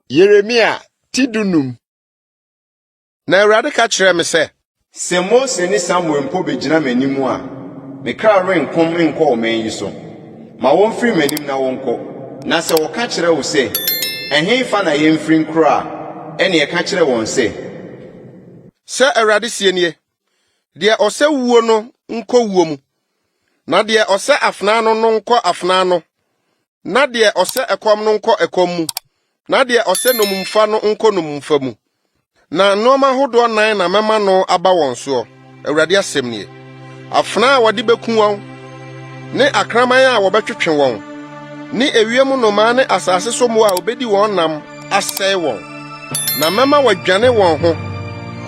Yeremia ti dunum. Na Awurade ka kyerɛɛ me sɛ. Sɛ Mose ne Samuel mpo begyina m'anim a, me kra renkom nkɔ ɔman yi so. Ma wɔmfiri m'anim na wɔnkɔ. Na sɛ wɔka kyerɛ wo sɛ, 'Ɛhefa na yɛmfiri nkorɔ a, ɛnneɛ ka kyerɛ wɔn sɛ. Sɛ Awurade seɛ nie, Deɛ ɔsɛ wuo no nkɔ wuo mu, na deɛ ɔsɛ afena ano no nkɔ afena ano, na deɛ ɔsɛ ɛkɔm no nkɔ ɛkɔm mu, na deɛ ɔsɛ nnommumfa no nkɔ nnommumfa mu. Na nnoɔma ahodoɔ nnan na mɛma no aba wɔn soɔ, Awurade asɛm nie, afena a wɔde bɛku wɔn, ne akraman a wɔbɛtwetwe wɔn, ne ewiem nnomaa ne asase so mmoa a wɔbɛdi wɔn nam asɛe wɔn. Na mɛma wɔadwane wɔn ho,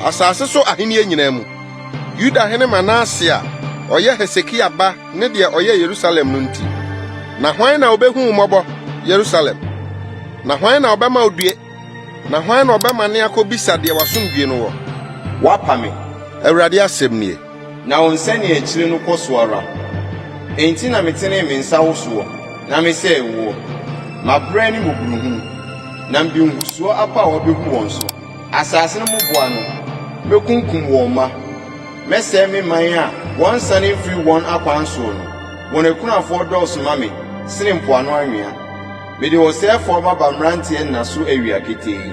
asase so ahennie nyinaa mu, Yudahene Manase a ɔyɛ Hesekia ba ne deɛ ɔyɛɛ Yerusalem no nti. Na hwan na obehu wo mmɔbɔ, Yerusalem? Na hwan na ɔbɛma wo due? Na hwan na ɔbɛmane akɔbisa deɛ w'asomdwoe no wɔ? Woapa me. Awurade asɛm nie. Na wo nsaneakyire no kɔ so ara. Enti na metenee me nsa wo soɔ, na mesɛee woɔ. Mabrɛ ne mmɔborɔhunu, na mede nhusoɔ apaawa bɛgu wɔn so. Asase no mmoboano, mɛkunkum wɔn mma. Mɛsɛe me man a wɔnsane mfiri wɔn akwan soɔ no. Wɔn akunafoɔ dɔɔso ma me sene mpoano anwea. Mede ɔsɛefoɔ maba mmeranteɛ nna so awia ketee.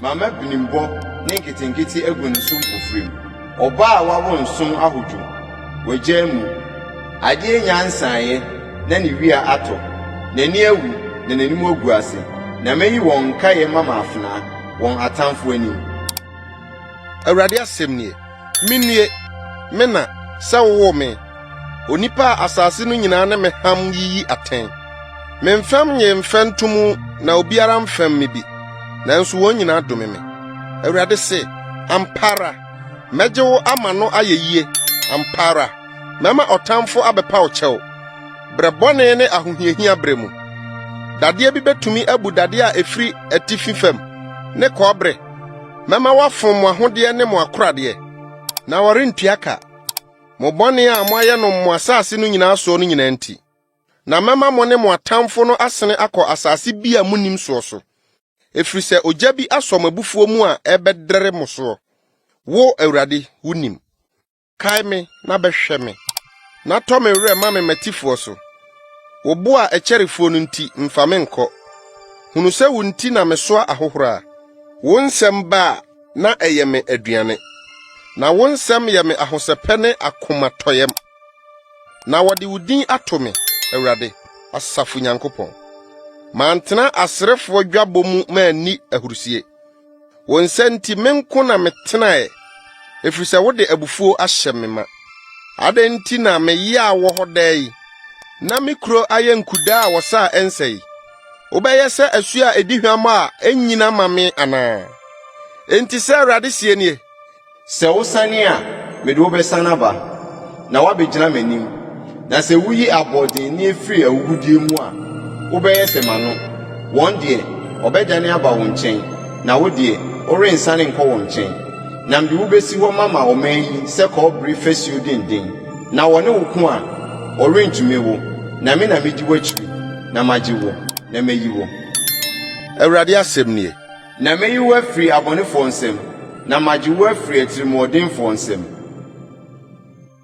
Mama binimbɔ ne nketenkete agu ne so mpofirim. Ɔbaa a wawo nson ahodwo, wagyaa mu. Adeɛ nnya nsaeɛ na ne wia atɔ. N'ani awu na n'anim agu ase. Na mɛyi wɔn nkaeɛ mama afenaa, wɔn atamfoɔ anim. Awurade asɛm nie. Minnue, me na, sɛ wowoo me, onipa a asase no nyinaa ne me ham yiyi atɛn. Memfɛm nyee mfɛntom na obiara mfɛm me bi, nanso wɔn nyinaa dome me. Awurade se, Ampa ara, mɛgye wo ama no ayɛ yie, ampa ara, mɛma ɔtamfo abɛpa wo kyɛw, brɛ bɔne ne ahohiahia brɛ mu. Dadeɛ bi betumi abu dadeɛ a efiri atifi fam ne kɔbere Mɛma wɔafom mo ahodeɛ ne mo akoradeɛ, na wɔrentua ka, mo bɔne a moayɛ no mo asase no nyinaa soɔ no nyinaa nti. Na mɛma mo ne mo atamfo no asene akɔ asase bi a munnim soɔ so, ɛfiri sɛ ogya bi asɔ mo abufuo mu a ɛrebɛdɛre mo soɔ. Wo, Awurade, wunim. Kae me na bɛhwɛ me, na tɔ me werɛ ma me m'atifoɔ so. Wo bo a ɛkyɛre fuo no nti, mfa me nkɔ. Hunu sɛ wo nti na mesoa ahohora. Wo nsɛm ba a, na ɛyɛ me aduane, na wo nsɛm yɛ me ahosɛpɛ ne akomatɔyam. Na wɔde wo din ato me, Awurade, asafo Nyankopɔn. Mantena aserefoɔ dwabɔ mu manni ahurusie. Wo nsa nti, me nko na metenae, ɛfiri sɛ wode abufuo ahyɛ me ma. Adɛn nti na me yea wɔ hɔ daa yi, na me kuro ayɛ nkudaa a wɔsa a ɛnsa yi? Wobɛyɛ sɛ asuo a ɛdi hwammɔ a ɛnnyina ma me anaa? Enti sɛ Awurade seɛ nie, Sɛ wosane a, mede wo bɛsane aba, na woabɛgyina m'anim. Na sɛ woyi aboɔdenne firi ahuhudeɛ mu a, wobɛyɛ sɛ m'ano. Wɔn deɛ, wɔbɛdane aba wo nkyɛn, na wo deɛ, worensane nkɔ wɔn nkyɛn. Na mede wo bɛsi hɔ mama ɔman yi sɛ kɔbere fasuo denden, na wɔne wo ko a, wɔrentumi wo, na me na medi w'akyiri, na magye wo, na mayi wo. Awurade asɛm nie. Na mɛyi wo afiri abɔnefoɔ nsam, na magye wo afiri atirimuɔdenfoɔ nsam.